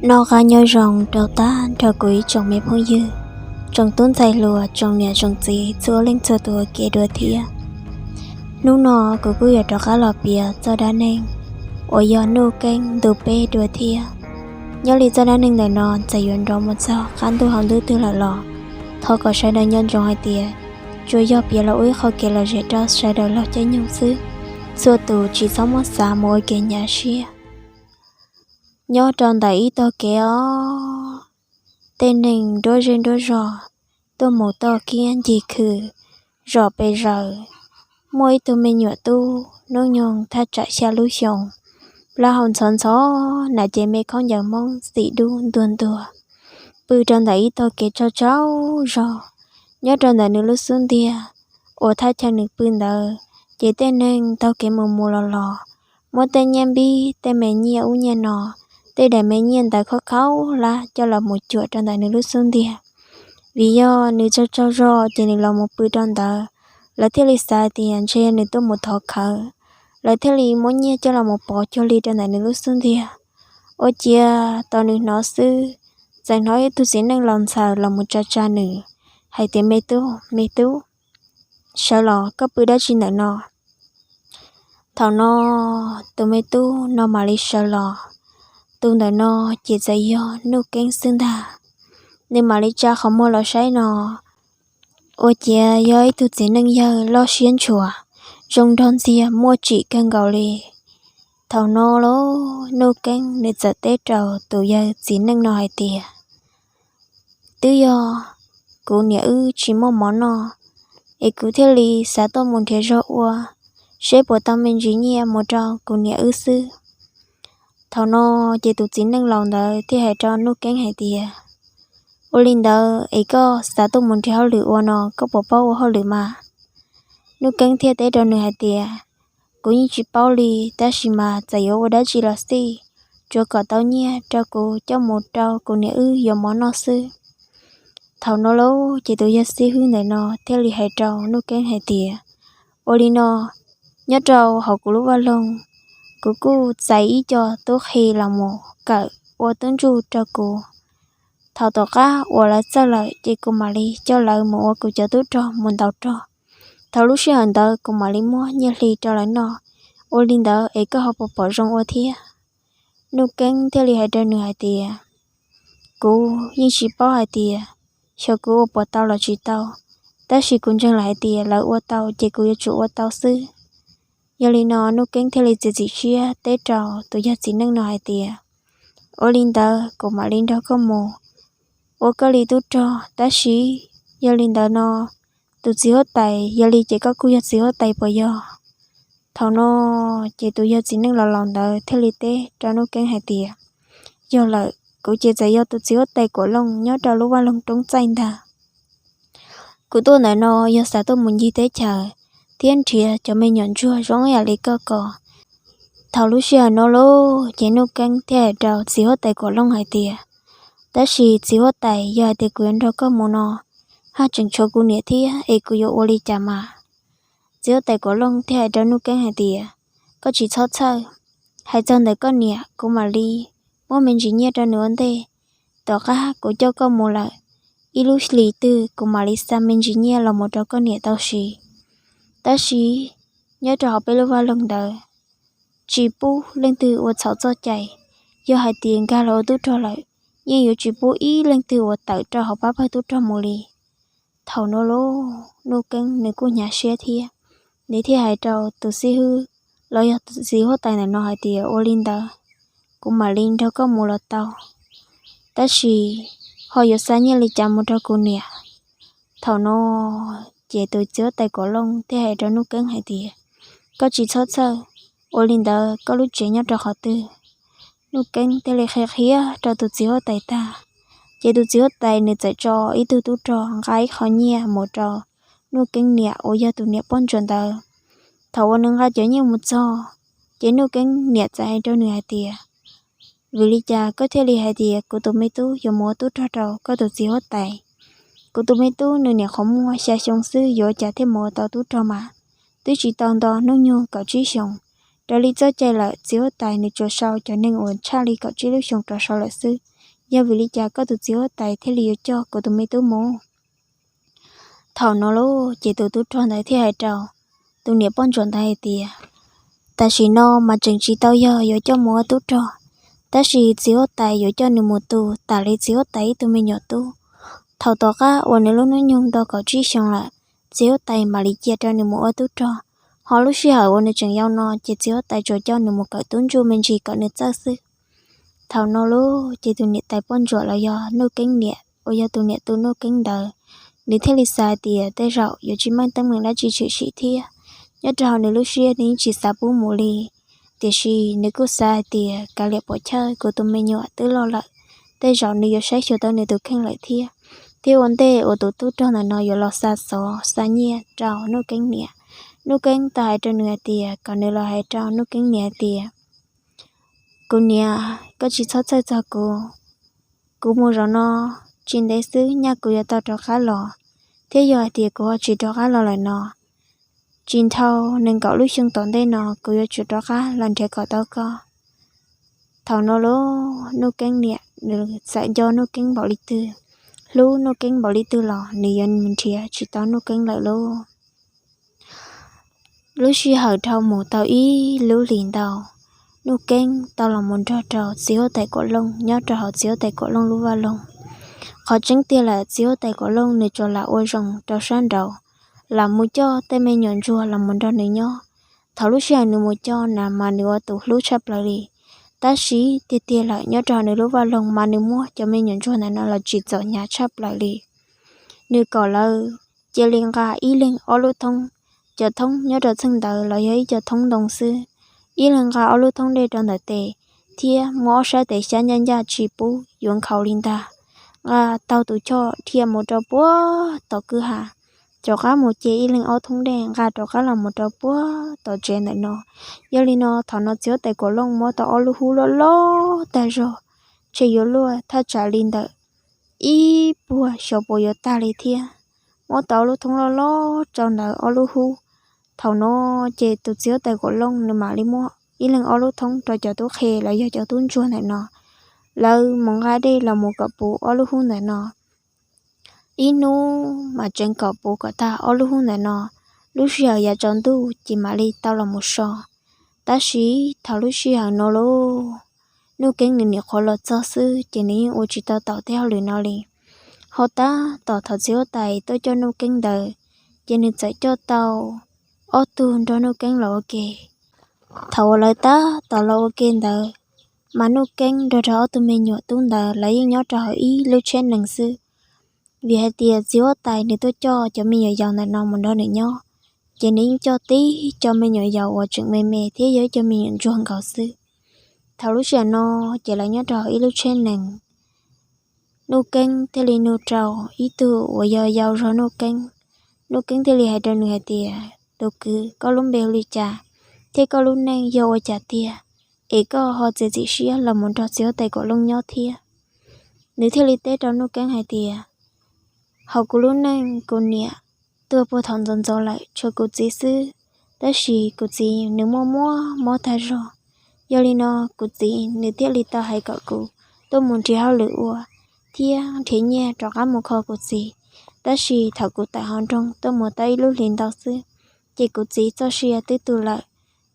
Noj qab nyob zoo rau tag nrho kuv ib tsoom me phooj ywg, tsoom tub ntxhais hluas, tsoom niam tsoom txiv txhua leej txhua tus ua ke dua thiab. Hnub no kuv kuj yuav rov qab los piav txoj dab neeg uas yog Nuj Keeb ntu peb dua thiab. Nyob li txoj dab neeg ntawm no txawm yuav nrov mus txog qab ntuj hauv ntuj twg lawm los thov kom sawv daws nco ntsoov hais tias tsuas yog piav los ua ib qho kev lom zem rau sawv daws laug caij nyoog xwb, txhua tus tsis txhob muab xav mus ua kev hnyav siab. Nyob rau ntawm ib tog kev os, tej neeg nruab zej nruab zog tuaj mus toj kiab ncig khw zom pes zaws. Muaj ib tug me nyuam tub hnub nyoog thaj tsam xya lub xyoos, plaub hau ntxhov ntxhov, hnav cev me khaub ncaws Hmoob xim dub ntuag ntuag, pw rau ntawm ib tog kev tsaug tsaug zog. Nyob rau ntawm nws lub xub ntiag uas thaj chaw nws pw ntawd, ces tej neeg taug kev mus mus los los, muab tej nyiaj npib, tej me nyiaj ub nyiaj no, tej daim me nyiaj ntawd khaub khaub hlab coj los mus cuam rau ntawm nws lub xub ntiag. Vim yog nws tsaug tsaug zog ces nws los mus pw rau ntawd, lawv thiaj li xav tias ntshe nws tuaj mus thov khawv, lawv thiaj li muab nyiaj coj los mus pov cuag li rau ntawm nws lub xub ntiag. Ua ciav tau nws hnov xwb, txawm hnov ib tug txiv neej laus ntxhaws los mus tsa tsa nws hais tias, Me tub, me tub, sawv los, koj pw dab tsi ntawm no? Thaum no tus me tub no mam li sawv los, tus ntawm no ces txawm yog Nuj Keeb xwb ntag. Nws mam li tsa qhov muag los saib no, ua ciav yog ib tug txiv neej yawg loj siab ntshua, zoo nrog ntxiag muaj tsim kawg nkaus li. Thaum no los Nuj Keeb nws txawm teb rau tus yawg txiv neej no hais tias, Twb yog kuv niam wb tsis muaj mov noj, es kuv thiaj li xav tuaj mus nrhiav zog ua, seb puas tau me ntsis nyiaj mus rau kuv niam wb xwb. Thaum no ces tus txiv neej laus ntawd thiaj hais rau Nuj Keeb hais tias, Ua li ntawd es koj xav tuaj mus nrhiav hauj lwm ua no, koj puas paub ua hauj lwm mas? Nuj Keeb thiaj teb rau nws hais tias, Kuv yeej tsis paub li, tab sis mas txawm yuav ua dab tsi los xij, tsuav kom tau nyiaj rau kuv coj mus rau kuv niam wb yuav mov noj xwb. Thaum no lauj ces tus yawg xib hwb ntawm no thiaj li hais rau Nuj Keeb hais tias, Ua li no, nyob rau hauv kuv lub vaj loog, kuv kuj txais ib co tub qhe los mus kawm ua tub ntsuj rau kuv. Thaum tom qab uas lawv txawj lawm ces kuv mam li coj lawv mus ua kuv cov tub rog mus ntaus rog. Thaum lub sij hawm ntawd kuv mam li muab nyiaj hli rau lawv noj. Ua li ntawd es koj ho puas pom zoo ua thiab? Nuj Keeb thiaj li hais rau nws hais tias, Kuv yeej tsis paub hais tias xyov kuv ua puas tau los tsis tau, tab sis kuv ntseeg lawm hais tias lawv ua tau ces kuv yuav tsum ua tau xwb. Yog li no Nuj Keeb thiaj li txiav txim siab teb rau tus yawg txiv neej no hais tias, Ua li ntawd kuv mam li nrog koj mus ua koj li tub rog, tab sis yog li ntawd no, tus txiv huab tais, yog li ces koj kuj yog txiv huab tais puas yog? Thaum no ces tus yawg txiv neej laus laus ntawd thiaj li teb rau Nuj Keeb hais tias, Yog lawm, kuv ces txawm yog tus txiv huab tais Kuam Looj nyob rau lub vaj loog Roob Txaij ntag. Kuv tuaj ntawm no yog xav tuaj mus ncig teb chaws thiab nrhiav cov me nyuam ntsuag zoo ib yam li koj ko. Thaum lub sij hawm no lauj ces Nuj Keeb thiaj hais rau txiv huab tais Kuam Looj hais tias, Tab sis txiv huab tais, yog hais tias kuv yuav nrog koj mus no, haj tseem tshuav kuv niam thiab es kuv yuav ua li cas mas? Txiv huab tais Kuam Looj thiaj hais rau Nuj Keeb hais tias, Koj tsis txhob txhawj, hais txog ntawm koj niam kuv mam li muab me ntsis nyiaj rau nws ua ntej. Tom qab kuv coj koj mus lawm, ib lub hlis twg kuv mam li xa me ntsis nyiaj los mus rau koj niam tau siv. Tab sis nyob rau hauv peb lub vaj loog ntawd, tsis pub leej twg ua txhaum txoj cai. Yog hais tias nkag los ua tub rog lawm, yeej yuav tsis pub ib leej twg uas tawm rau hauv pab pawg tub rog mus li. Thaum no lauj, Nuj Keeb nws kuj hnyav siab thiab, nws thiaj hais rau tus xib hwb los yog tus txiv huab tais ntawm no hais tias, Ua li ntawd, kuv mam li nrog koj mus los tau, tab sis ho yuav xa nyiaj li cas mus rau kuv niam? Thaum no ces tus txiv huab tais Kuam Looj thiaj hais rau Nuj Keeb hais tias, Koj tsis txhob txhawj, ua li ntawd koj lub tsev nyob rau qhov twg? Nuj Keeb thiaj li qhia qhia rau tus txiv huab tais tag, ces tus txiv huab tais nws txawm tso ib tug tub rog nqa ib qho nyiaj mus rau Nuj Keeb niam uas yog tus niam poj ntsuam ntawd. Thaum uas nws nqa cov nyiaj mus txog, ces Nuj Keeb niam txawm hais rau nws hais tias, Vim li cas koj thiaj li hais tias kuv tus me tub yuav mus ua tub rog rau koj tus txiv huab tais? Kuv tus me tub nws niam qhuav muaj xya xyoo xwb, yuav ua cas thiaj mus ua tau tub rog mas? Twb tsis tau nto hnub nyoog kaum tsib xyoos, Raws li txoj cai lawm, txiv huab tais nws tsuas sau cov neeg uas tshaj li kaum tsib lub xyoos rov sau lawm xwb. Yog vim li cas koj tus txiv huab tais thiaj li yuav coj kuv tus me tub mus? Thaum no lauj, ces tus tub rog ntawd thiaj hais rau tus niam poj ntsuam ntawd hais tias, tam sim no mas tseem tsis tau yog yuav coj mus ua tub rog, tab sis txiv huab tais yuav coj nws mus tu tas li txiv huab tais ib tug me nyuam tub. Thaum tom qab uas nws lub hnub nyoog nto kaum tsib xyoo lawm, txiv huab tais mam li cia rau nws mus ua tub rog. Ho lub sij hawm uas nws tseem yau no ces txiv huab tais tsuas coj nws mus kawm tub ntsuj me ntsis kom nws txawj xwb. Thaum no lauj, ces tus niam tais poj ntsuam los yog Nuj Keeb niam uas yog tus niam tu Nuj Keeb ntawd, nws thiaj li xav hais tias tej zaum yuav tsis meej teeb meem dab tsi tshwm sim thiab. Nyob rau hauv nws lub siab nws yeej tsis xav pub mus li, tiam sis nws kuj xav hais tias kav liam puas chawj, kuv tus me nyuam twb loj lawm, tej zaum nws yuav saib xyuas tau nws tus kheej lawm thiab. Thiab ua ntej uas tus tub rog ntawm no yuav los xa xov xa nyiaj rau Nuj Keeb niam, Nuj Keeb tau hais rau nws hais tias kom nws los hais rau Nuj Keeb niam hais tias, kuv niam, koj tsis txhob txhawj txog kuv. Kuv mus zaum no tsis ntev xwb nyaj kuv yuav tau rov qab los, thiab yog hais tias kuv ho tsis rov qab los lawm no, tsis dhau nees nkaum lub xyoo tom ntej no kuv yuav tsum rov qab los nrhiav kom tau koj. Thaum no lauj, Nuj Keeb niam nws txawm nco Nuj Keeb npaum li twg, hlub Nuj Keeb npaum li twg los nws yuav nrhiav tsis tau Nuj Keeb lawm lauj. Lub sij hawm dhau mus tau ib lub hlis ntau, Nuj Keeb tau los mus nrog rau txiv huab tais Kuam Looj nyob rau hauv txiv huab tais Kuam Looj lub vaj loog. Qhov tseeb tiag lawm, txiv huab tais Kuam Looj nws tsuas lam ua zoo rau sab nraud, lam mus coj tej me nyuam ntsuag los mus nrog nws nyob. Thaum lub sij hawm nws mus coj na mas nws ua tus hlub tshaj plaws li. Tab sis tiag tiag lawm, nyob rau hauv nws lub vaj loog mas nws muab cov me nyuam ntsuag ntawm no los tsim txom hnyav tshaj plaws li. Nws kom lawv cia li nqa ib leeg ob lub thoob. Cov thoob nyob rau txheej ntawd los yog ib co thoob ntoo xwb. Ib leeg nqa ob lub thoob dej rau ntawm tes, thiab muab ob sab tes xyab ncaj ncaj tsis pub yuav nkhaus li ntag. Nqa taug tus choj dhia mus rau puag tom kwj ha, rov qab mus ce ib leeg ob thoob dej nqa rov qab los mus rau puag tom tsev ntawm no. Yog li no thaum no txiv huab tais Kuam Looj muab tau ob lub hub loj loj tag zog, tshee yuav luaj thaj tsam li ntawm ib puag xyoo puas yuav tag li thiab. Muab tau ob lub thoob loj loj rau ntawd ob lub hub. Thaum no ces tus txiv huab tais Kuam Looj nws mam li muab ib leeg ob lub thoob rau cov tub qhe los yog cov tub ntsuag ntawm no, lawv mus nqa dej los mus kom puv ob lub hub ntawm no. Ib hnub mas tseev kom puv kom tag ob lub hub ntawm no, lub sij hawm yav tsaus ntuj ces mam li tau los mus so. Tab sis thaum lub sij hawm no lauj, Nuj Keeb nws nyuam qhuav los txog xwb ces nws yeej ua tsis tau taus tej hauj lwm no li. Ho tab tom thaum txiv huab tais tuaj coj Nuj Keeb ntawd, ces nws txawm coj tau ob tug nrog Nuj Keeb los ua ke. Thaum uas lawv tab tom los ua ke ntawd, mas Nuj Keeb nrog rau ob tug me nyuam tub ntawd lawv yeej nyob rau hauv ib lub tsheb nees xwb. Vim hais tias txiv huab tais nws tuaj coj cov me nyuam yaus ntawm no mus nrog nws nyob, ces nws yeej coj tib cov me nyuam yaus uas tseem me me thiab yog ib cov me nyuam ntsuag nkaus xwb. Thaum lub sij hawm no ces lawv nyob rau hauv ib lub tsheb nees. Nuj Keeb thiaj li nug rau ib tug uas yog yau zog Nuj Keeb. Nuj Keeb thiaj li hais rau nws hais tias, tus kwv, koj lub npe hu li cas, thiab koj lub neej yog ua cas tiag, es koj ho txiav txim siab los mus nrog txiv huab tais Kuam Looj nyob thiab? Nws thiaj li teb rau Nuj Keeb hais tias, hauv kuv lub neej kuv niam tuag puag thaum ntxov ntxov lawm tshuav kuv txiv xwb, tab sis kuv txiv nws muaj muaj mob tag zog. Yog li no kuv txiv nws thiaj li tau hais kom kuv tuaj mus nrhiav hauj lwm ua thiab nrhiav nyiaj rov qab mus kho kuv txiv. Tab sis thaum kuv tawm hauv nroog tuaj mus tau ib lub hlis ntau xwb, ces kuv txiv txoj sia twb tu lawm,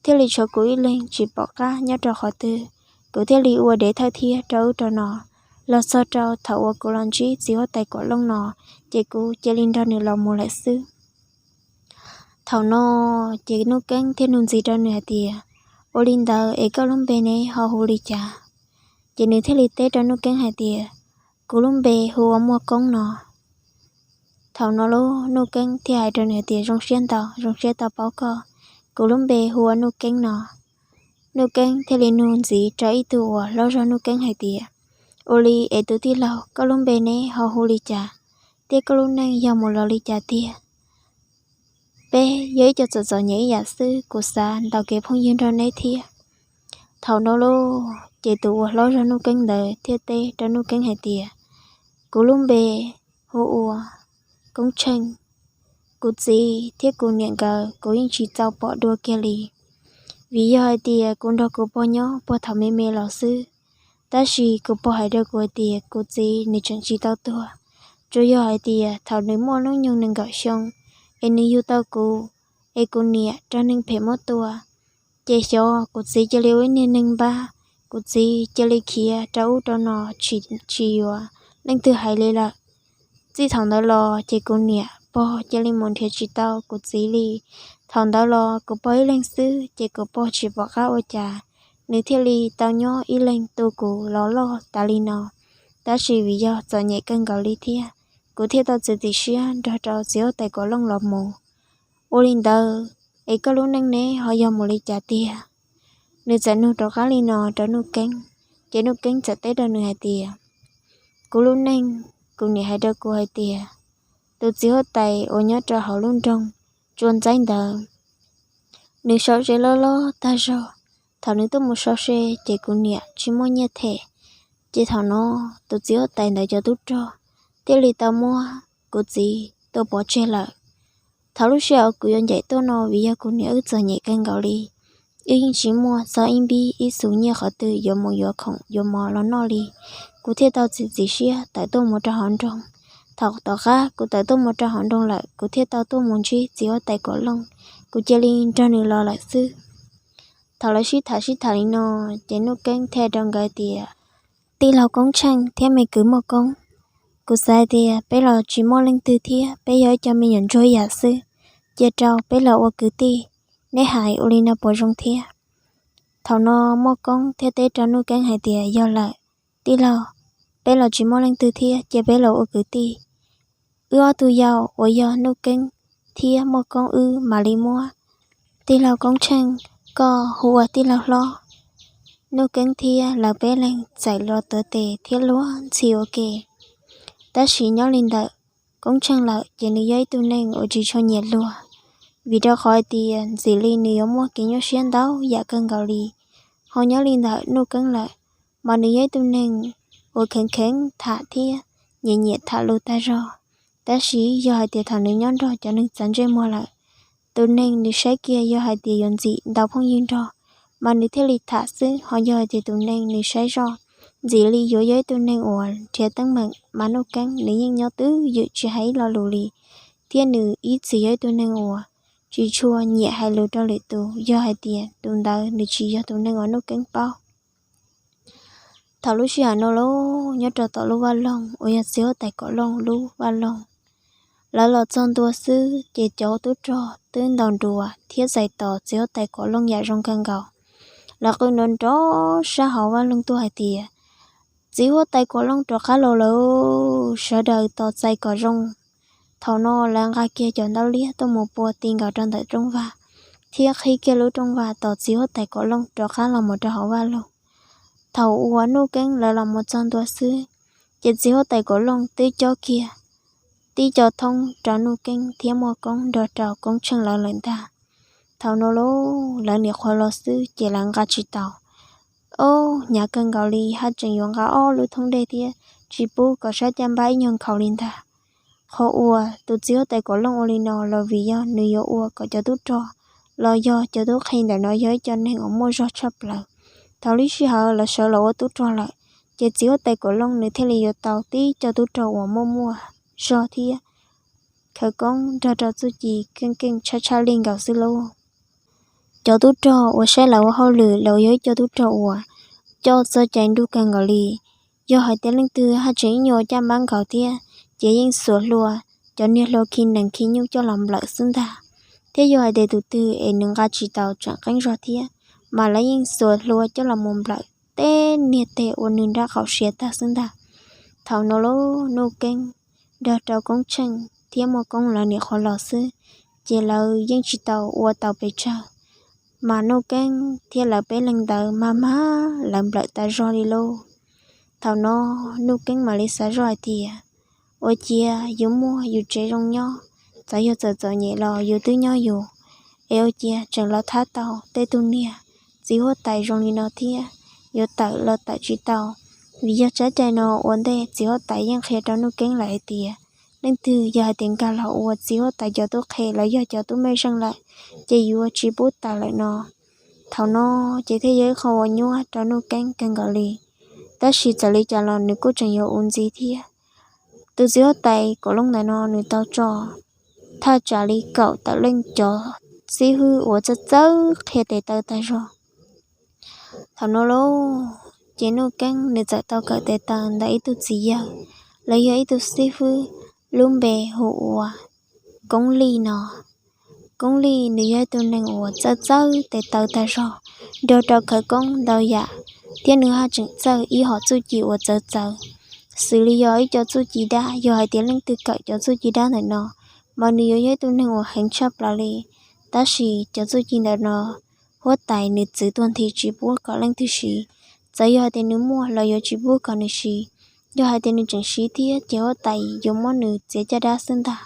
thiaj li tshuav kuv ib leeg tsis pom qab nyob rau qhov twg. Kuv thiaj li ua dev thawj thiab rau ub rau no, los txog rau thaum uas kuv los ntsib txiv huab tais Kuam Looj no, ces kuv cia li nrog nws los mus lawm xwb. Thaum no ces Nuj Keeb thiaj nug ntxiv rau nws hais tias, ua li ntawd es koj lub npe ne ho hu li cas? Ces nws thiaj li teb rau Nuj Keeb hais tias, kuv lub npe hu ua Muaj Koob no. Thaum no lauj, Nuj Keeb thiaj hais rau nws hais tias, zoo siab ntau, zoo siab tau paub koj, kuv lub npe hu ua Nuj Keeb no. Nuj Keeb thiaj li nug ntxiv rau ib tug uas hlob zog Nuj Keeb hais tias, ua li es tus tij laug, koj lub npe ne ho hu li cas, thiab koj lub neej yog mus los li cas tiag? Peb yog ib co txom txom nyem ib yam xwb, kuv xav ntaus kev phooj ywg nrog neb thiab. Thaum no lauj, ces tus uas hlob zog Nuj Keeb ntawd thiaj teb rau Nuj Keeb hais tias, kuv lub npe hu ua Koob Tsheej. Kuv txiv thiab kuv niam nkawd kuv yeej tsis txaus pom dua kiag li. Vim yog hais tias kuv nrog kuv pog nyob puag thaum me me los xwb, tab sis kuv pog hais rau kuv hais tias kuv txiv nws tseem tsis tau tuag, tsuas yog hais tias thaum nws muaj hnub nyoog nees nkaum xyoo, es nws yug tau kuv, es kuv niam raug neeg phem muab tua, ces xyov kuv txiv cia li ua ib niag neeg npab, kuv txiv cia li khiav rau ub rau no, tsis, tsis yuav leej twg hais li lawm. Txij thaum ntawd los ces kuv niam pog cia li mus nrhiav tsis tau kuv txiv li. Thaum ntawd los kuv pog ib leeg xwb, ces kuv pog tsis pom qab ua cas, nws thiaj li tau nyob ib leeg tu kuv los loj tas li no. Tab sis vim yog txom nyem kawg nkaus li thiab, kuv thiaj tau txiav txim siab nrog rau txiv huab tais Kaum Looj los mus. Ua li ntawd, es koj lub neej ne ho yog mus li cas tiag? Nws txawm nug rov qab li no rau Nuj Keeb, ces Nuj Keeb txawm teb rau nws hais tias, kuv lub neej, kuv niam hais rau kuv hais tias, tus txiv huab tais uas nyob rau hauv lub nroog Tsua Ntxaib ntawd, nws sau se loj loj tag zog. Thaum nws tuaj mus sau se ces kuv niam tsis muaj nyiaj them, ces thaum no tus txiv huab tais ntawd cov tub rog thiaj li tau muab kuv txiv tua pov tseg lawm. Thaum lub sij hawm kuv yuav ncaim tuaj no, vim yog kuv niam wb txom nyem kawg nkaus li, wb yeej tsis muaj txog ib npib ib xus nyiaj qhov twg yuav mus yuav khoom yuav mov los noj li. Kuv thiaj tau txiav txim siab tawm tuaj mus rau hauv nroog. Thaum tom qab kuv tawm tuaj mus rau hauv nroog lawm, kuv thiaj tau tuaj mus ntsib txiv huab tais Kaum Looj, kuv cia li nrog nws los lawm xwb. Thaum lawv sib tham sib tham li no, ces Nuj Keeb thiaj rau nkawd tias, tij laug Koob Tsheej thiab me kwv Muaj Koob, kuv xav hais tias peb los tsis muaj leej twg thiab, peb yog ib co me nyuam ntsuag yam xwb, cia rau peb los ua kwv tij, neb hais ua li no puas zoo thiab? Thaum no Muaj Koob thiaj teb rau Nuj Keeb hais tias, yog lawm, tij laug, peb los tsis muaj leej twg thiab, cia peb los ua kwv tij. Wb ob tug yau uas yog Nuj Keeb thiab Muaj Koob wb mam li muab tij laug Koob Tsheej koj hu ua tij laug hlob. Nuj Keeb thiab lawv peb leeg txawm los tuav tes thiab luag ntxhi ua ke. Tab sis nyob li ntawm Koob Tsheej lawm ces nws yog ib tug neeg uas tsis tshua nyiam luag, vim rau qhov hais tias ntxim li nws yuav muaj kev nyuaj siab ntau yam kawg nkaus li. Ho nyob li ntawm Nuj Keeb lawm, mas nws yog ib tug neeg uas kheev kheev tham thiab nyiam nyiam tham lus tag zog. Tab sis yog hais tias thaum nws nyob nrog cov neeg txawv ntsej muag lawm, tus neeg nws saib kiag yog hais tias yuav ntxim ntau phooj ywg nrog, mas nws thiaj li tham xwb. Ho yog hais tias tus neeg nws saib zoj, ntxim li yuav yog ib tug neeg uas nrhiav teeb meem, mas Nuj Keeb nws yeej nyob twj ywm tsis hais ib lo lus li, thiab nws ib txwm yog ib tug neeg uas tsis tshua nyiam hais lus rau lwm tus, yog hais tias tus ntawd nws tsis yog tus neeg uas Nuj Keeb paub. Thaum lub sij hawm no los nyob rau tom lub vaj loog uas yog txiv huab tais Kaum Looj lub vaj loog, lawv los txog ntua xwb ces cov tub rog twb ntaus nruas thiab txais tos txiv huab tais Kaum Looj yam zoo kawg nkaus. Lawv qw nrov nrov sab hauv vaj loog tuaj hais tias, txiv huab tais Kaum Looj rov qab los lawm, sawv daws tos txais kom zoo. Thaum no lawv nqa kiag cov ntaub liab tuaj mus pua ti nkaus rau ntawm rooj vag, thiab qhib kiag lub rooj vag tos txiv huab tais Kaum Looj rov qab los mus rau hauv vaj loog. Thaum uas Nuj Keeb lawv los mus txog ntua xwb, ces txiv huab tais Kaum Looj twb cob kiag tib co thoob rau Nuj Keeb thiab Muaj Koob nrog rau Koob Tsheej lawv lawm ntag. Thaum no los lawv nim qhuav los xwb ces lawv nqa tsis tau. Ob, hnyav kawg nkaus li, haj tseem yuav nqa ob lub thoob dej thiab tsis pub kom sab caj npab ib nyuag nkhaus li ntag. Qhov uas tus txiv huab tais Kaum Looj ua li no los vim yog nws yuav ua kom cov tub rog los yog cov tub qhe ntawm no yog ib co neeg uas muaj zog tshaj plaws. Thaum lub sij hawm lawv sawv los ua tub rog lawm, ces txiv huab tais Kaum Looj nws thiaj li yuav tau tib co tub rog uas muaj muaj zog thiab khawv koob nrog rau txuj ci keej keej tshaj tshaj li nkaus xwb lauj. Cov tub rog uas saib lawv ua hauj lwm los yog ib co tub rog uas coj txoj cai nruj kawg nkaus li. Yog hais tias leej twg haj tseem ib nyuag caj npab nkaus thiab, ces yeej xuas hlua, cov niag hlua khi nees khi nyuj coj los nplawm xwb ntag. Thiab yog hais tias tus twg es nws nqa tsis tau tseem qeeb zog thiab, mas lawv yeej xuas hlua coj los mus nplawm teb niag teg ua nws nrab qaum siav tag xwb ntag. Thaum no los Nuj Keeb nrog rau Koob Tsheej thiab Muaj Koob lawv nim qhuav los xwb, ces lawv yeej tsis tau ua tau pes tsawg, mas Nuj Keeb thiab lawv peb leeg ntawd mag mag lawv nplawm tas zog li lauj. Thaum no Nuj Keeb mam li xav zoj hais tias, ua ciav yus muaj yus tsev zoo nyob, txawm yog txawm txom nyem los yus twb nyob yus, es ua ciav tseem los thab tau tej tug niag txiv huab tais zoo li no thiab, yuav tawm los tawm tsis tau. Vim yog tsab cai no ua ntej txiv huab tais yeej qhia rau Nuj Keeb lawm hais tias, leej twg yog hais tias nkag los ua txiv huab tais cov tub qhe los yog cov tub mej zeej lawm, ces yuav tsis pub tawm lawm no. Thaum no ces thiaj yog ib qho uas nyuaj rau Nuj Keeb kawg nkaus li, tab sis txawm li cas los nws kuj tseem yuav ua ntxiv thiab. Tus txiv huab tais Kaum Looj ntawm no nws tau tso thaj tsam li kaum tawm leej cov xib hwb uas txawj txawj qhia tes taw tag zog. Thaum no lauj, ces Nuj Keeb nws txawm tau kawm tes taw ntawm ib tug txiv yawg, los yog ib tug xib hwb, lub npe hu ua Koob Lij no. Koob Lij nws yog ib tug neeg uas txawj txawj tes taw tag zog, nrog rau khawv koob ntau yam, thiab nws haj tseem txawj ib hom txuj ci uas txawv txawv, xws li yog ib co txuj ci dab. Yog hais tias leej twg kawm cov txuj ci dab ntawm no, mas nws yuav yog ib tug neeg uas heev tshaj plaws li. Tab sis cov txuj ci ntawm no, huab tais nws txwv tuag nthi tsis pub kom leej twg siv. Txawm yog hais tias nws muaj los yuav tsis pub kom nws siv. Yog hais tias nws tseem siv thiab ces huab tais yuav muab nws txiav caj dab xwb ntag.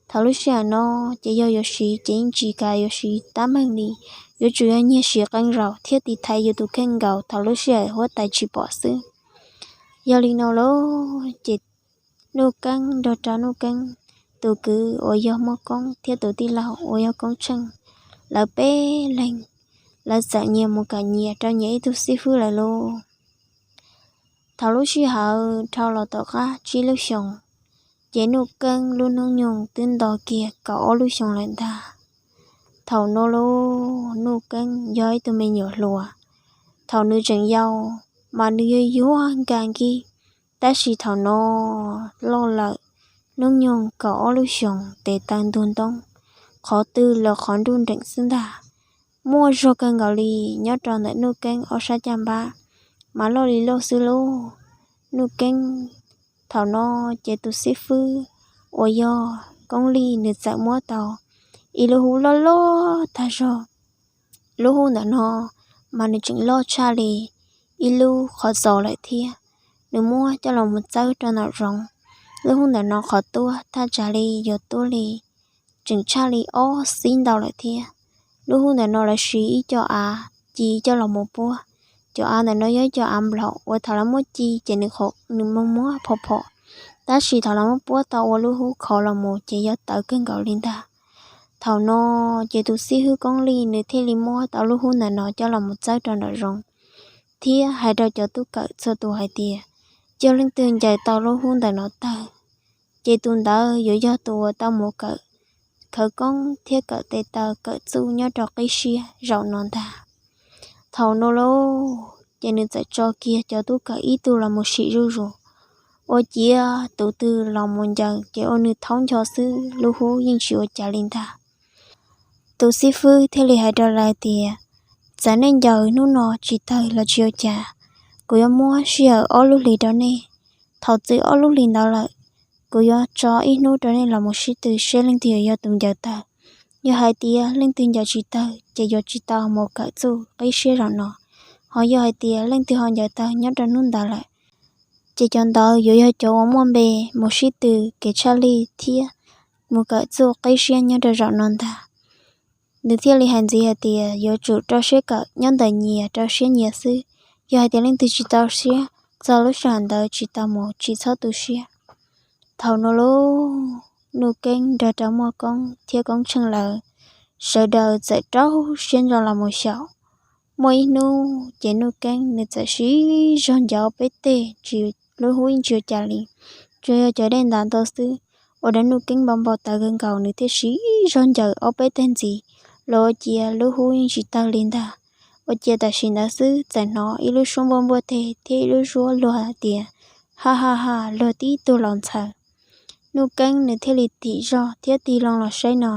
Thaum lub sij hawm no, ces yog yuav siv ces yeej tsis kam yuav siv tab meeg li, yuav tsum yog nyiag siv qee zaus thiab tiv thaiv yus tus kheej nkaus thaum lub sij hawm huab tais tsis pom xwb. Yog li no lauj, ces Nuj Keeb nrog rau Nuj Keeb tus kwv uas yog Muaj Koob thiab tus tij laug uas yog Koob Tsheej, lawv peb leeg, lawv txawm nyias mus kawm nyias rau nyias ib tug xib hwb lawm lauj. Thaum lub sij hawm dhau los tom qab tsib lub xyoos, ces Nuj Keeb lub hnub nyoog twb nto kiag kaum ob lub xyoos lawm ntag. Thaum no lauj, Nuj Keeb yog ib tug me nyuam hluas, thaum nws tseem yau, mas nws yuag yuag nkag nkig, tab sis thaum no loj lawm, hnub nyoog kaum ob lub xyoos tes taw ntug ntoob, qhov twg los qhov nruj nreem xwb ntag. Muaj zog kawg nkaus li. Nyob rau ntawm Nuj Keeb ob sab caj npab, mas loj li loj xwb lauj. Nuj Keeb, thaum no ces tus xib fwb uas yog Koob Lij nws txawm muab tau ib lub hub loj loj tag zog. Lub hub ntawm no mas nws tseem loj tshaj li ib lub qhov txos lawm thiab. Nws muab coj los mus txawb rau nraum zoov. Lub hub ntawm no qhov tuab thaj tsam li yuav tuab li tseem tshaj li ob xib ntau lawm thiab. Lub hub ntawm no lawv siv ib co av ci coj los mus puab. Cov av ntawm no yog ib co av nplaum uas thaum lawv muab ci ces nws qhov nws muag muag phom phom, tab sis thaum lawv muab puab tau ua lub hub khov los mus ces yog tawv kawg nkaus li ntag. Thaum no ces tus xib hwb Koob Lij nws thiaj li muab tau lub hub ntawm no coj los mus txawb rau nraum zoov, thiab hais rau cov tub kawm txhua tus hais tias, yog leej twg ncaws tau lub hub ntawm no tawg, ces tus ntawd yuav yog tus uas tau mus kawm khawv koob thiab kawm tes taw kawm txuj nyob rau qib siab zaum no ntag. Thaum no lauj, ces nws txawm tso kiag cov tub kawm ib tug los mus sim zuj zus, ua ciav tus twg los mus ncaws ces ua nws thaub ncho xwb, lub hub yeej tsis ua cas li ntag. Tus xib fwb thiaj li hais rau lawv tias, txawm nej ncaws hnub no tsis tawg los tsis ua cas, kuv yuav muab sij hawm ob lub hlis rau nej. Thaum txwv ob lub hlis ntawd lawm, kuv yuav tso ib hnub rau nej los mus sib tw seb leej twg yuav yog tus ncaws tawg. Yog hais tias leej twg ncaws tsis tawg ces yuav tsis tau mus kawm txuj qib siab zaum no. Ho yog hais tias leej twg ho ncaws tawg nyob rau hnub ntawd lawm, ces cov ntawd yuav yog cov uas muaj npe mus sib tw kev tshaj lij thiab mus kawm txuj qib siab nyob rau zaum no ntag. Nws thiaj li hais ntxiv hais tias yuav tsum rau siab kawm nyob ntawm nyias rau siab nyias xwb. Yog hais tias leej twg tsis tau siab, txog lub sij hawm ntawd tsis tau mus tsis txhob tu siab. Thaum no lauj, Nuj Keeb nrog rau Muaj Koob thiab Koob Tsheej lawv sawv daws txawm rau siab ntso los mus xyaum. Muaj ib hnub ces Nuj Keeb nws txawm siv zog ncaws ob peb teg tsis, lub hub yeej tsis ua cas li, tsuas yog cov dej ntas ntau xwb. Ua rau Nuj Keeb npau npau taws kawg nkaus, nws thiaj siv zog ncaws ob peb teg ntxiv los ua ciav lub hub yeej tsis tawg li ntag. Ua ciav tam sim ntawd xwb txawm hnov ib lub suab npuaj npuaj teg thiab ib lub suab luag hais tias, ha ha ha, luag tib tug los ntxhawv. Nuj Keeb nws thiaj li tim zog thiab tig loo los saib no,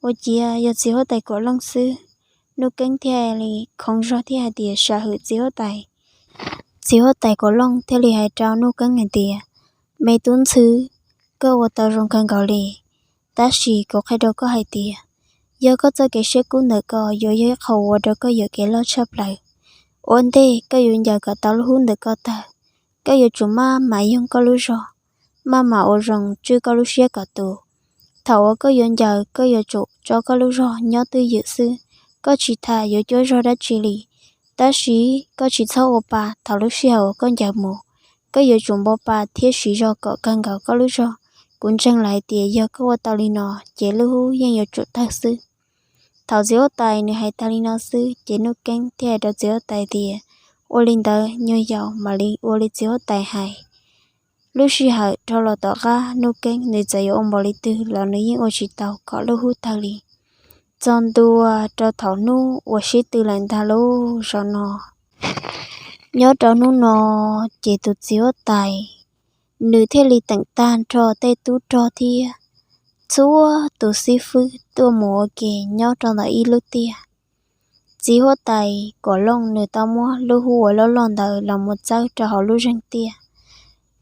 ua ciav yog txiv huab tais Kaum Looj xwb. Nuj Keeb thiaj li khoov zog thiab hais tias, sam hwm txiv huab tais. Txiv huab tais Kaum Looj thiaj li hais rau Nuj Keeb hais tias, me tub ntxhw, koj ua tau zoo kawg nkaus li, tab sis kuv qhia rau koj hais tias, yog koj txoj kev siab kub ntawm ko yuav yog ib qho ua rau koj yuam kev loj tshaj plaws. Ua ntej koj yuav ncaws kom tau lub hub ntawm ko tawg, koj yuav tsum maj mam yoog koj lub zog, maj mam ua zoo tswj koj lub siab kom tus. Thaum uas koj yuav ncaws koj yuav tsum tso koj lub zog nyob twj ywm xwb, koj tsis tas yuav cuab zog dab tsi li. Tab sis koj tsis txhob ua pa thaum lub sij hawm uas koj ncaws mus, koj yuav tsum npau pa thiab siv zog kom kawg nkaus koj lub zog. Kuv ntseeg lawm hais tias yog koj ua tau li no ces lub hub yeej yuav tsum tawg xwb. Thaum txiv huab tais nws hais tag li no xwb ces Nuj Keeb thiaj hais rau txiv huab tais tias, ua li ntawd nyuag yaus mam li ua li txiv huab tais hais. Lub sij hawm rov los tom qab Nuj Keeb nws txawm yuav ua npaum li twg los nws yeej ua tsis tau kom lub hub tawg li. Txog ntua rau thaum hnub uas sib tw lawm ntag lauj, zaum no nyob rau hnub no ces tus txiv huab tais nws thiaj li teem tag nrho tej tub rog thiab txhua tus xib fwb tuaj mus ua ke nyob rau ntawm ib lub tiaj. Txiv huab tais Kuam Looj nws tau muab lub hub uas loj loj ntawd los mus txawb rau hauv lub zeeg tiaj.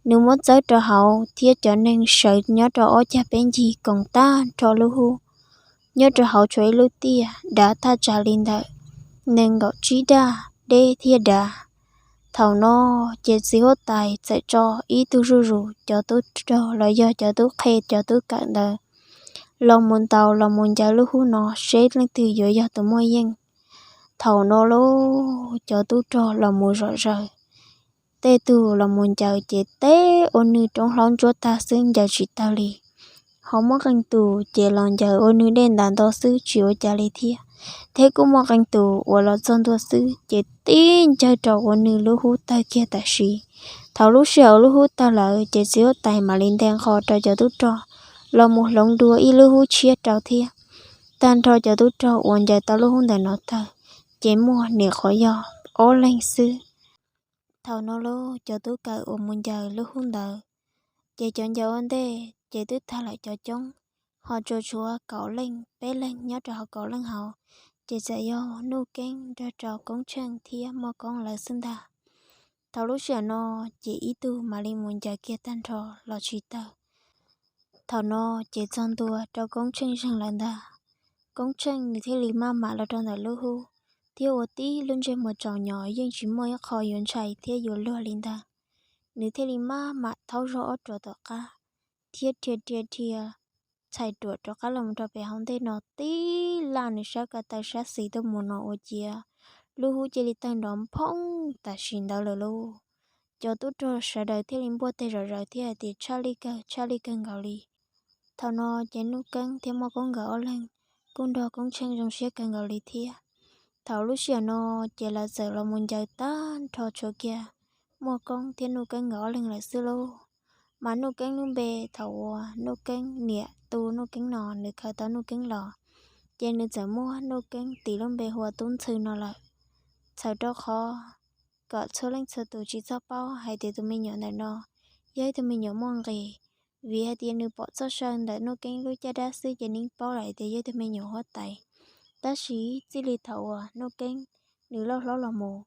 Nws muab txawb rau hauv thiab cov neeg sawv nyob rau ob cag peb ncig koom tag nrho lub hub. Nyob rau hauv tshuav ib lub tiaj dav thaj tsam li ntawm nees nkaum tsib daj deb thiab dav. Thaum no ces txiv huab tais txawm tso ib tug zuj zus cov tub rog los yog cov tub qhe cov tub kawm ntawd los mus ntaus los mus ncaws lub hub no seb leej twg yuav yog tus muaj yeej. Thaum no lauj, cov tub rog los mus zom zaws, tej tug los mus ncaws ces teb ua nws roob hlaub ntsuab tag xwb ncaws tsis tau li. Ho muaj qee tus ces los ncaws ua nws dej ntas nto xwb tsis ua cas li thiab. Thiab kuj muaj qee tus uas los txog ntua xwb ces tib ncaws rau ua nws lub hub tawg kiag tam sim. Thaum lub sij hawm lub hub tawg lawm ces txiv huab tais mam li nte nqho rau cov tub rog los mus hloov dua ib lub hub tshiab rau thiab. Tag nrho cov tub rog uas ncaws tau lub hub ntawm no tawg ces muaj nim qhuav yog ob leeg xwb. Thaum no lauj, cov tub kawm uas mus ncaws lub hub ntawd ces cov ncaws ua ntej ces twb tag lawm cov coob, ho tsuas tshuav kaum leej peb leeg nyob rau hauv kaum leej hauv, ces txawm yog Nuj Keeb nrog rau Koob Tsheej thiab Muaj Koob lawv xwb ntag. Thaum lub sij hawm no ces ib tug mam li mus ncaws kiag tag nrho los tsis tawg. Thaum no ces txog ntua rau Koob Tsheej zeeg lawm ntag. Koob Tsheej nws thiaj li maj mam los rau ntawm lub hub thiab ua tib lub ntsej muag tsaus nyos yeej tsis muaj ib qho yuav ntshai thiab yuav luag li ntag. Nws thiaj li maj mam thaub zog ob ruam tom qab thiab dhia dhia dhia txhais ruam rov qab los rau pem hauv ntej no tib laj nws sab ko taw sab xis tuaj mus no ua ciav lub hub cia li tawg nrov nphoob tam sim ntawd lawm lauj. Cov tub rog sawv daws thiaj li npuaj teg zom zaws thiab hais tias tshaj lij kawg, tshaj lij kawg nkaus li. Thaum no ces Nuj Keeb thiab Muaj Koob nkawd ob leeg kuj nrog Koob Tsheej zoo siab kawg nkaus li thiab. Thaum lub sij hawm no ces lawv txawm los mus ncaws tag nrho tshuav kiag Muaj Koob thiab Nuj Keeb nkawd ob leeg lawm xwb lauj. Mas Nuj Keeb lub npe thaum uas Nuj Keeb niam tu Nuj Keeb no nws khaws tau Nuj Keeb los, ces nws txawm muab Nuj Keeb tis lub npe hu ua Tub Ntxhw no lawm. Txhawm rau qhov kom txhua leej txhua tus tsis txhob paub hais tias tus me nyuam ntawm no yog ib tug me nyuam muaj nqis, vim hais tias nws pom txoj saw ntawm Nuj Keeb lub caj dab xwb ces nws paub lawm tias yog ib tug me nyuam huab tais. Tab sis txij li thaum uas Nuj Keeb nws loj hlob los mus,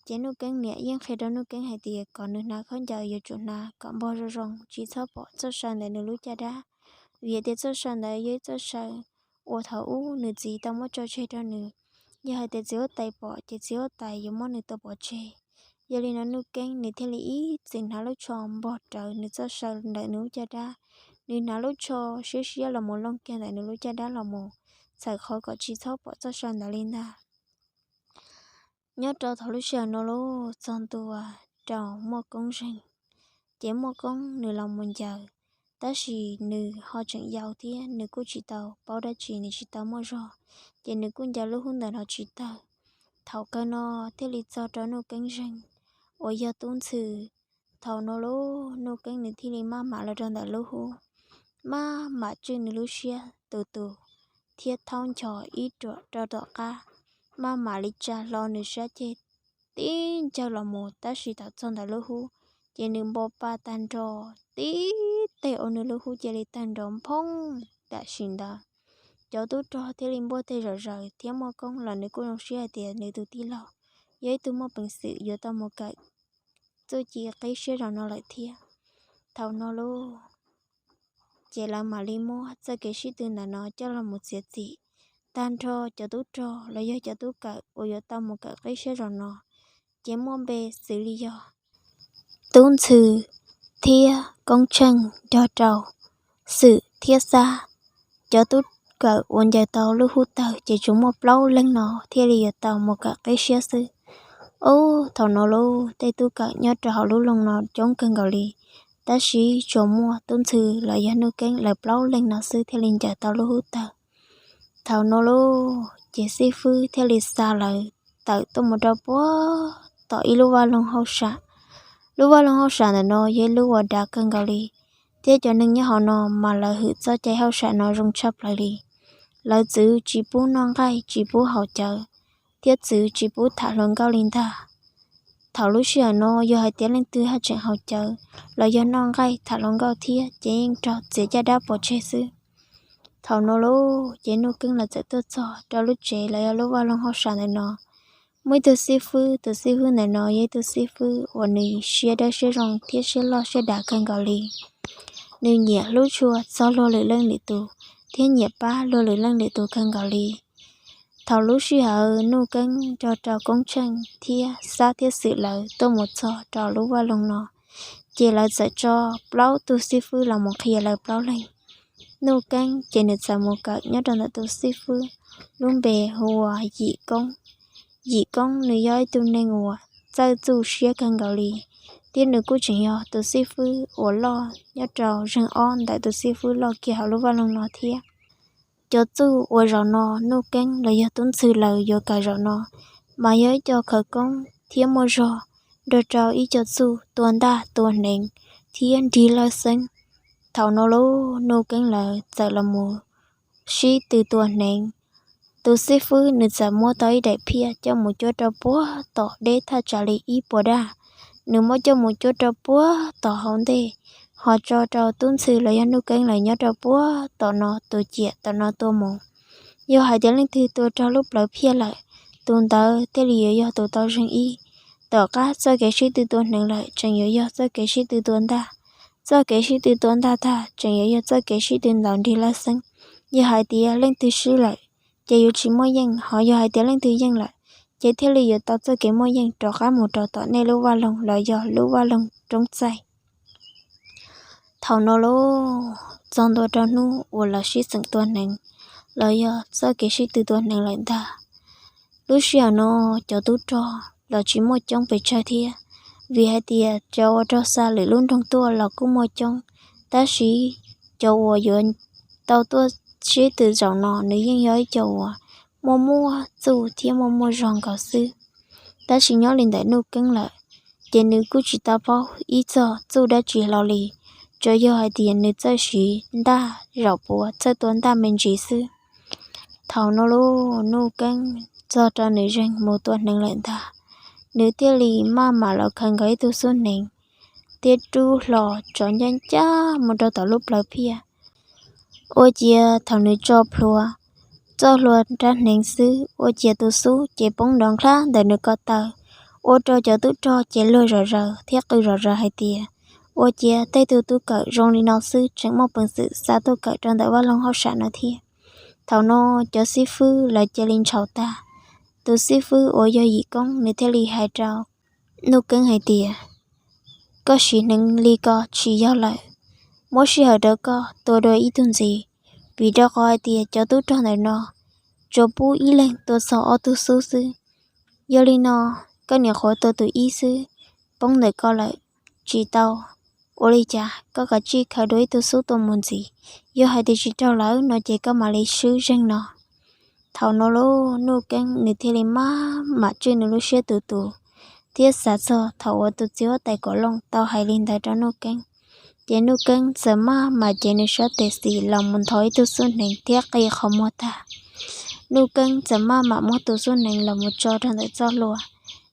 ces Nuj Keeb niam yeej qhia rau Nuj Keeb hais tias kom nws hnav khaub ncaws yuav tsum hnav kom npog zoo zoo, tsis txhob pom txoj saw ntawm nws lub caj dab, vim tias txoj saw ntawd yog ib txoj saw uas thaum ub nws txiv tau muab tso tseg rau nws. Yog hais tias txiv huab tais pom ces txiv huab tais yuav muab nws tua pov tseg. Yog li no Nuj Keeb nws thiaj li ib txwm hnav lub tsho npog rawv nws txoj saw ntawm nws lub caj dab. Nws hnav lub tsho siab siab los mus looj kiag ntawm nws lub caj dab los mus, txhawm qhov kom tsis txhob pom txoj saw ntawd li ntag. Nyob rau thaum lub sij hawm no lauj, txog ntua rau Muaj Koob zeeg, ces Muaj Koob nws los mus ncaws, tab sis nws ho tseem yau thiab nws kuj tsis tau paub dab tsi, nws tsis tau muaj zog, ces nws kuj ncaws lub hub ntawm no tsis tawg. Thaum kawg no thiaj li txog rau Nuj Keeb zeeg uas yog Tub Ntxhw. Thaum no lauj, Nuj Keeb nws thiaj li maj mam los rau ntawm lub hub, maj mam tswj nws lub siab tus tus thiab thaub nchos ib ruam rau tom qab, maj mam li tsa hlo nws sab ceg tib ncaws los mus, tab sis thaum txog ntawm lub hub, ces nws npo pa tag nrho tib teg ua nws lub hub cia li tawg nrov nphoob tam sim ntawd. Cov tub rog thiaj li npuaj teg zom zaws thiab Muaj Koob los nws kuj zoo siab hais tias nws tus tij laug yog ib tug muaj peev xwm yuav tau mus kawm txuj ci qib siab zos no lawm thiab. Thaum no lauj, ces lawv mam li muab txoj kev sib tw ntawm no coj los mus txiav txim. Tag nrho cov tub rog los yog cov tub kawm uas yuav tau mus kawm qib siab zos no, ces muaj npe xws li yog Tub Ntxhw thiab Koob Tsheej nrog rau Xwm thiab Xab. Cov tub kawm uas ncaws tau lub hub tawg ces tsuas muaj plaub leeg no thiaj li yuav tau mus kawm qib siab xwb. Ub, thaum no lauj, tej tub kawm nyob rau hauv lub loog no coob kawg nkaus li, tab sis tsuas muaj Tub Ntxhw los yog Nuj Keeb lawv plaub leeg no xwb thiaj li ncaws tau lub hub tawg. Thaum no lauj ces xib fwb thiaj li xa lawv tawm tuaj mus rau puag tom ib lub vaj loog hauj sam. Lub vaj loog hauj sam ntawm no yog ib lub uas dav kawg nkaus li, thiab cov neeg nyob hauv no mas lawv hwm txoj cai hauj sam no zoo tshaj plaws li. Lawv txwv tsis pub noj nqaij, tsis pub haus cawv, thiab txwv tsis pub tham hluas nkauj li ntag. Thaum lub sij hawm no yog hais tias leej twg haj tseem haus cawv los yog noj nqaij tham hluas nkauj thiab ces yeej raug txiav caj dab pov tseg xwb. Thaum no lauj ces Nuj Keeb lawv txawm tuaj txog rau lub tsev los yog lub vaj loog hauj sam ntawm no. Muaj ib tug xib fwb, tus xib fwb ntawm no yog ib tug xib fwb uas nws siab dawb siab zoo thiab siab loj siab dav kawg nkaus li. Nws nyiam hlub tshua txog luag lwm leej lwm tus thiab nyiam pab luag lwm leej lwm tus kawg nkaus li. Thaum lub sij hawm Nuj Keeb nrog rau Koob Tsheej thiab Xab thiab Xwm lawv tuaj mus txog rau lub vaj loog no, ces lawv txawm tso plaub tug xib fwb los mus qhia lawv plaub leeg. Nuj Keeb ces nws txawm mus kawm nyob rau ntawm tus xib fwb lub npe hu ua Yim Koob. Yim Koob nws yog ib tug neeg uas txawj txuj siab kawg nkaus li, thiab nws kuj tseem yog tus xib fwb uas loj nyob rau zeeg ob ntawm tus xib fwb loj kiag hauv lub vaj loog no thiab. Cov txuj uas zaum no Nuj Keeb los yog Tub Ntxhw lawv yuav kawm zaum no mas yog ib co khawv koob thiab muaj zog nrog rau ib co txuj tua ntaj tua hneev thiab nrig lawj xeeb. Thaum no lauj Nuj Keeb lawv txawm los mus sib tw tua hneev. Tus xib fwb nws txawm muab tau ib daim phiaj coj mus cuab rau puag tom deb thaj tsam li ib puas daj. Nws muab coj mus cuab rau puag tom hauv ntej, ho tso rau Tub Ntxhw los yog Nuj Keeb lawv nyob rau puag tom no tus ciam tom no tua mus. Yog hais tias leej twg tua raug lub plawv phiaj lawm, tus ntawd thiaj li yuav yog tus tau zeeg ib. Tom qab txoj kev sib tw tua hneev lawm tseem yuav yog txoj kev sib tw tua ntaj. Txoj kev sib tw tua ntaj tag tseem yuav yog txoj kev sib tw ntaus nrig lawj xeeb. Yog hais tias leej twg swb lawm ces yuav tsis muaj yeej, ho yog hais tias leej twg yeej lawm ces thiaj li yuav tau txoj kev muaj yeej rov qab mus rau tom nej lub vaj loog los yog lub vaj loog roob txaij. Thaum no lauj txog ntua rau hnub uas lawv sib xeem tua hneev los yog txoj kev sib tw tua hneev lawm ntag. Lub sij hawm no cov tub rog los tsis muaj coob pes tsawg thiab, vim hais tias cov uas raug xa lwm lub nroog tuaj los kuj muaj coob, tab sis cov uas yuav tau tuaj sib tw zaum no nws yeej yog ib co uas muaj muaj txuj thiab muaj muaj zog nkaus xwb. Tab sis nyob li ntawm Nuj Keeb lawm, ces nws kuj tsis tau paub ib txog txuj dab tsi hlo li, tsuas yog hais tias nws txawj siv ntaj zaum puav txawj tua ntaj me ntsis xwb. Thaum no lauj Nuj Keeb txog rau nws zeeg mus tua hneev lawm ntag, nws thiaj li maj mam los khaws nkaus ib tug xub hneev thiab rub hlo tsov ncaj ncaj mus rau tom lub plawv phiaj. Ua ciav thaum nws tso plhuav txoj hlua rab hneev xwb, ua ciav tus xub ces poob nrov nqhab ntawm nws ko taw, ua rau cov tub rog ces luag zom zaws thiab qw zom zaws hais tias, ua ciav tej tug tub kawm zoo li no xwb tseem muaj peev xwm xa tuaj kawm rau ntawm vaj loog hauj sam no thiab. Thaum no cov xib fwb lawv cia li ntshaus tag. Tus xib fwb uas yog Yim Koob nws thiaj li hais rau Nuj Keeb hais tias, koj siv hneev li ko tsis yog lawm, muab sij hawm rau koj tua dua ib tug ntxiv, vim rau qhov hais tias cov tub rog ntawm no tsuas pub ib leeg tua txog ob tug xub xwb. Yog li no, koj niam qhuav tua tus ib xwb, poob ntawm koj lawm, tsis tau. Ua li cas koj kav tsij khaws dua ib tug xub tua mus ntxiv, yog hais tias tsis raug lawm no ces koj mam li swb zeeg no. Thaum no lauj Nuj Keeb nws thiaj li maj mam tswj nws lub siab tus tus, thiab xav txog thaum uas tus txiv huab tais Kaum Looj tau hais li ntawd rau Nuj Keeb. Ces Nuj Keeb txawm maj mam cev nws sab tes xis los mus nthos ib tug xub hneev thiab qi qhov muag tag. Nuj Keeb txawm maj mam muab tus xub hneev los mus tso rau ntawm txoj hlua,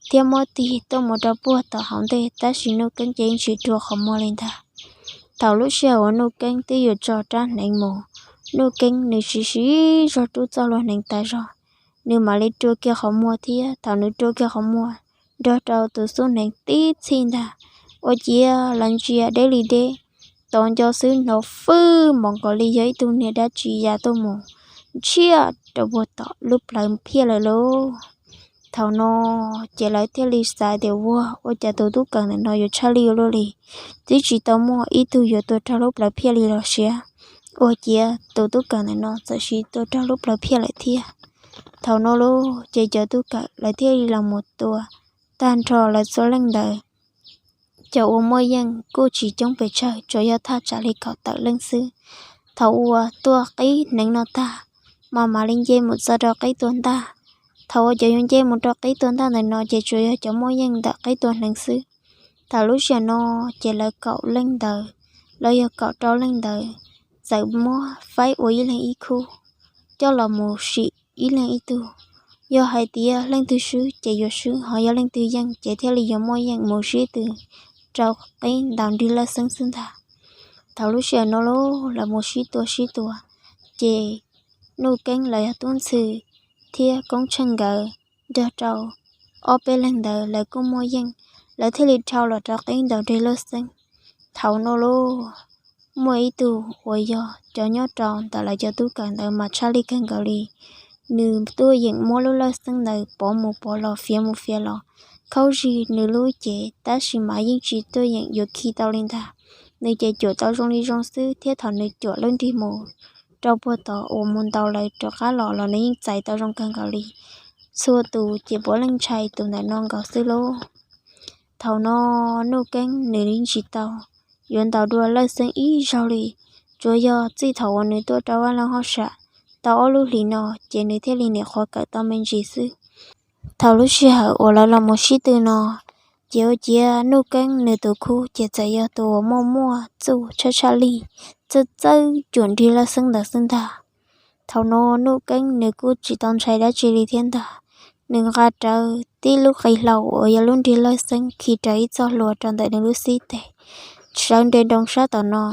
thiab muab tig tuaj mus rau puag tom hauv ntej, tab sis Nuj Keeb ces yeej tsis rua qhov muag li ntag. Thaum lub sij hawm uas Nuj Keeb twb yuav tso rab hneev mus, Nuj Keeb nws siv siv zog rub txoj hlua hneev tas zog, nws mam li rua kiag qhov muag thiab. Thaum nws rua kiag qhov muag nrog rau tus xub hneev tib txhij ntag, ua ciav lawv ntsia deb li deb, tos nco xwb hnov fwj npaum nkaus li yog ib tug niag dab tsi ya tuaj mus ntsiag rau puag tom lub plawv phiaj lawm lauj. Thaum no ces lawv thiaj li xav tias, ua, ua cas tus tub kawm ntawm no yuav tshaj lij ua luaj li, twb tsis tau muaj ib tug yuav tua raug lub plawv phiaj li los siav. Ua ciav tus tub kawm ntawm no txawm sim tua raug lub plawv phiaj lawm thiab. Thaum no lauj ces cov tub kawm lawv thiaj li los mus tua tag nrho lawv txhua leej ntawd. Cov uas muaj yeej kuj tsis coob pes tsawg, tsuas yog thaj tsam li kaum tawm leej xwb. Thaum uas tua qib hneev no tag, mas mam li nce mus txog rau qib tua ntaj. Thaum uas cov yuav nce mus rau qib tua ntaj ntawm no ces tsuas yog cov muaj yeej ntawm qib tua hneev xwb. Thaum lub sij hawm no ces lawv kaum leej ntawd, los yog kaum rau leej ntawd, txawm muab faib ua ib leeg ib khub, coj los mus sim ib leeg ib tug. Yog hais tias leej twg swb ces yuav swb, ho yog leej twg yeej ces thiaj li yuav muaj yeej mus sib tw rau qib ntaus nrig lawj xeeb xwb ntag. Thaum lub sij hawm no lawv mus sib tua sib tua, ces Nuj Keeb los yog Tub Ntxhw thiab Koob Tsheej nkawd nrog rau ob peb leeg ntawd lawv kuj muaj yeej, lawv thiaj li dhau los rau qib ntaus nrig lawj xeeb. Thaum no lub muaj ib tug uas yog cov nyob rau ntawm lawv cov tub kawm ntawd mas tshaj lij kawg nkaus li. Nws tuaj yeem muab lub lawj xeeb ntawd pov mus pov los, fiav mus fiav los, khaub zig nws lub cev, tab sis mas yeej tsis tuaj yeem yuav khi tau li ntag. Nws ces cuam tau zoo li zoo xwb, thiab thaum nws cuam lub nrig mus rau puag tod uas mus ntaus lawv rov qab los los nws yeej txais tau zoo kawg nkaus li. Txhua tus ces puav leej ntshai tus ntawm no nkaus xwb lauj. Thaum no Nuj Keeb nws yeej tsis tau yuav ntaus dua lawj xeeb ib zaug li, tsuas yog txij thaum uas nws tuaj rau vaj loog hauj sam tau ob lub hlis no ces nws thiaj li nyuam qhuav kawm tau me ntsis xwb. Thaum lub sij hawm uas lawv los mus sib tw no, ces ua ciav Nuj Keeb nws tus khub ces txawm yog tus uas muaj muaj txuj tshaj tshaj lij, txawj txawj cuam nrig lawj xeeb ntawd xwb ntag. Thaum no Nuj Keeb nws kuj tsis tau ntshai dab tsi li thiab ntag. Nws nqa rawv tib lub qe hlau uas yog lub nrig lawj xeeb khi rawv ib txoj hlua rau ntawm nws lub xib teg, sawv nres nroos sab tom no,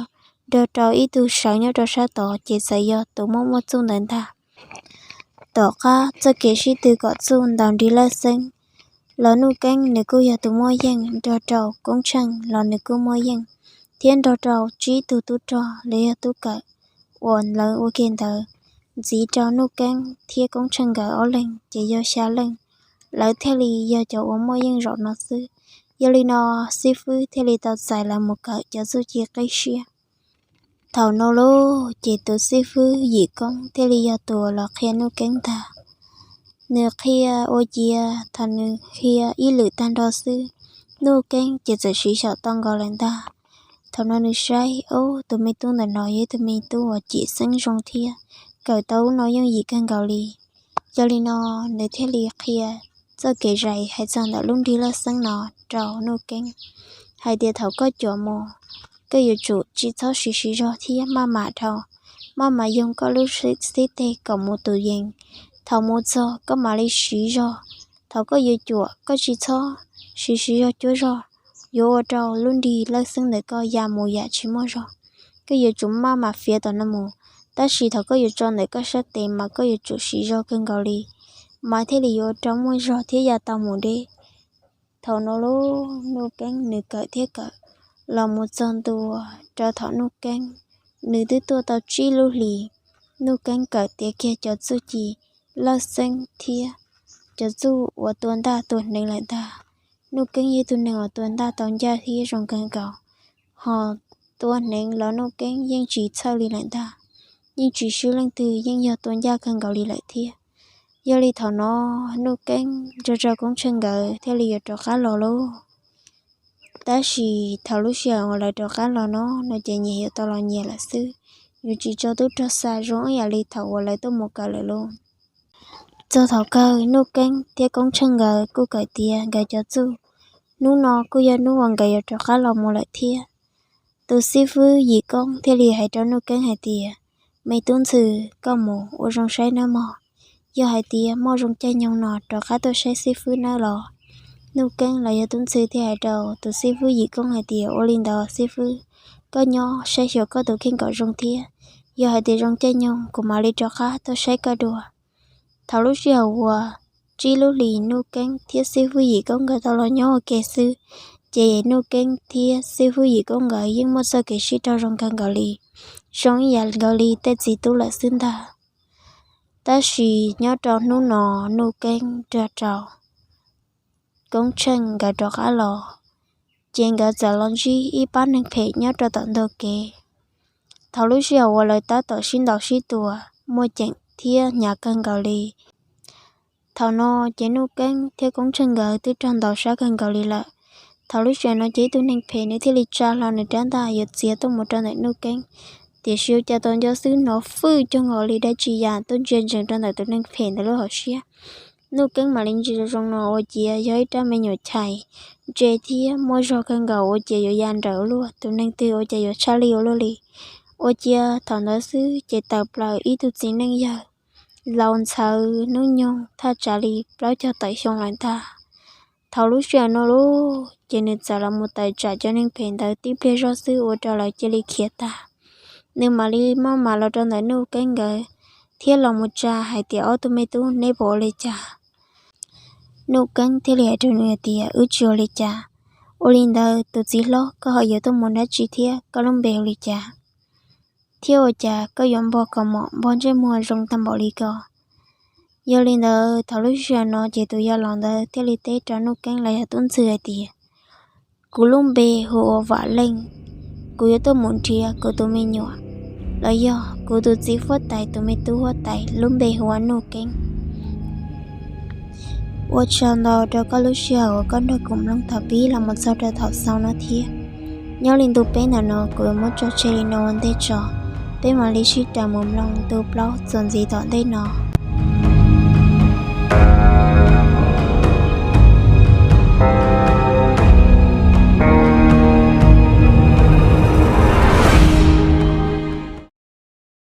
nrog rau ib tug sawv nyob rau sab tod ces txawm yog tus muaj muaj txuj ntawd ntag. Tom qab txoj kev sib tw kom txuj ntaus nrig lawj xeeb los Nuj Keeb nws kuj yog tus muaj yeej, nrog rau Koob Tsheej los nws kuj muaj yeej, thiab nrog rau tsib tug tub rog los yog tub kawm uas lawv ua ke ntawd, ntxiv rau Nuj Keeb thiab Koob Tsheej nkawd ob leeg ces yog xya leej, lawv thiaj li yog cov uas muaj yeej zaum no xwb. Yog li no xib fwb thiaj li tau txais lawv mus kawm cov txuj ci qib siab. Thaum no lauj ces tus xib fwb Yim Koob thiaj li yog tus uas los qhia Nuj Keeb ntag. Nws qhia ua ciav thaum nws qhia ib lwm tag nrho xwb, Nuj Keeb ces txawm siv xyaum tau nkaus lawm ntag. Thaum no nws saib, ub, tus me tub ntawm no yog ib tug me tub uas cim xeeb zoo thiab kawm tau lub no yooj yim kawg nkaus li. Yog li no nws thiaj li qhia txoj kev zais hais txog ntawm lub nrig lawj xeeb no rau Nuj Keeb, hais tias thaum koj cuam mus, koj yuav tsum tsis txhob siv siv zog thiab maj mam dhau, maj mam yoog koj lub xib teg kom mus tus yees. Thaum mus txog koj mam li siv zog. Thaum koj yuav cuam koj tsis txhob siv siv zog cuab zog, yuav ua rau lub nrig lawj xeeb ntawm koj ya mus yam tsis muaj zog. Koj yuav tsum maj mam fiav tom no mus, tab sis thaum koj yuav tso ntawm koj sab tes mas koj yuav tsum siv zog kawg nkaus li, mas thiaj li yuav ua rau muaj zog thiab ya tau mus deb. Thaum no lub Nuj Keeb nws kawm thiab kawm los mus txog ntua rau thaum Nuj Keeb nws twb tuaj tau tsib lub hlis, Nuj Keeb kawm tiav kiag cov txuj ci lawj xeeb thiab cov txuj uas tua ntaj tua hneev lawm ntag. Nuj Keeb yog ib tug neeg uas tua ntaj tau ncaj thiab zoo kawg nkaus, ho tua hneev los Nuj Keeb yeej tsis txhawj li lawm ntag. Yeej tsis swb leej twg, yeej yog tua ncaj kawg nkaus li lawm thiab. Yog li thaum no Nuj Keeb nrog rau Koob Tsheej nkawd thiaj li yuav rov qab los lauj. Tab sis thaum lub sij hawm uas lawv rov qab los no no ces nyias yuav tau los nyias lawm xwb, yuav tsis tso tub rog xa zoo ib yam li thaum uas lawv tuaj mus kawm lawm lauj. Txog thaum kawg Nuj Keeb thiab Koob Tsheej nkawd kuj kawm tiav nkawd cov txuj, hnub no kuj yog hnub uas nkawd yuav rov qab los mus lawm thiab. Tus xib fwb Yim Koob thiaj li hais rau Nuj Keeb hais tias, me tub ntxhw, koj mus ua zoo saib nawb mog. Yog hais tias muaj zoo caij nyoog no rov qab tuaj saib xib fwb nawb los. Nuj Keeb los yog tub ntxhw thiaj hais rau tus xib fwb Yim Koob hais tias, ua li ntawd xib fwb, koj nyob saib xyuas koj tus kheej kom zoo thiab. Yog hais tias zoo caij nyoog kuv mam li rov qab tuaj saib koj dua. Thaum lub sij hawm uas tsib lub hlis Nuj Keeb thiab xib fwb Yim Koob nkawd tau los nyob ua ke xwb, ces Nuj Keeb thiab xib fwb Yim Koob nkawd yeej muaj txoj kev sib raug zoo kawg nkaus li, zoo ib yam nkaus li tej txiv tub lawm xwb ntag. Tab sis nyob rau hnub no Nuj Keeb nrog rau Koob Tsheej nkawd rov qab los, ces nkawd txawm los ntsib ib pab neeg phem nyob rau tom ntug kev. Thaum lub sij hawm uas lawv tab tom sib ntaus sib tua, muaj ceem thiab hnyav kawg nkaus li. Thaum no ces Nuj Keeb thiab Koob Tsheej nkawd twb raug ntaus sab kawg nkaus li lawm. Thaum lub sij hawm no ces ib tug neeg phem nws thiaj li tsa hlo nws rab ntaj yuav txiav tuaj mus rau ntawm Nuj Keeb, Tiam sis ua cas tau nco xwb hnov fwj cuag nkaus li dab tsi ya tuaj ntsia ntsees rau ntawm tus neeg phem ntawd lub hauv siab. Nuj Keeb mam li ntsia zoo no ua ciav yog ib rab me nyuam chais ntse thiab muaj zog kawg nkaus ua ciav yuav ya nrawm ua luaj, tus neeg twg ua cas yuav tshaj lij ua luaj li. Ua ciav thaum ntawd xwb ces tawm plaws ib tug txiv neej yawg laus ntxhawv hnub nyoog thaj tsam li plaub caug tawm xyoo lawm ntag. Thaum lub sij hawm no lauj, ces nws txawm los mus tawm tsam cov neeg phem ntawd tib pliag zog xwb ua rau lawv cia li khiav tag. Nws mam li maj mam los rau ntawm Nuj Keeb nkawd thiab los mus tsa hais tias, Ob tug me tub, neb puas ua li cas? Nuj Keeb thiaj li hais rau nws hais tias, Wb tsis ua li cas. Ua li ntawd tus txiv hlob, koj ho yuav tuaj mus dab tsi thiab? Koj lub npe hu li cas? Thiab ua cas koj yuav npog kaus mom npog ntsej muag zoo tag npaum li ko? Yog li ntawd thaum lub sij hawm no ces tus yawg laus ntawd thiaj li teb rau Nuj Keeb los yog Tub Ntxwg hais tias, Kuv lub npe hu ua Vam Leej. Kuv yuav tuaj mus nrhiav kuv tus me nyuam, los yog kuv tus txiv huab tais tus me tub huab tais lub npe hu ua Nuj Keeb. Ua tsaug ntau rau koj lub sij hawm uas koj nrog kuv mloog thaum pib los mus txog rau thaum xaus no thiab. Nyob li ntu peb ntawm no kuv yuav muab tso tseg li no ua ntej tso, peb mam li sib raws mus mloog ntu plaub txuas ntxiv tom ntej no.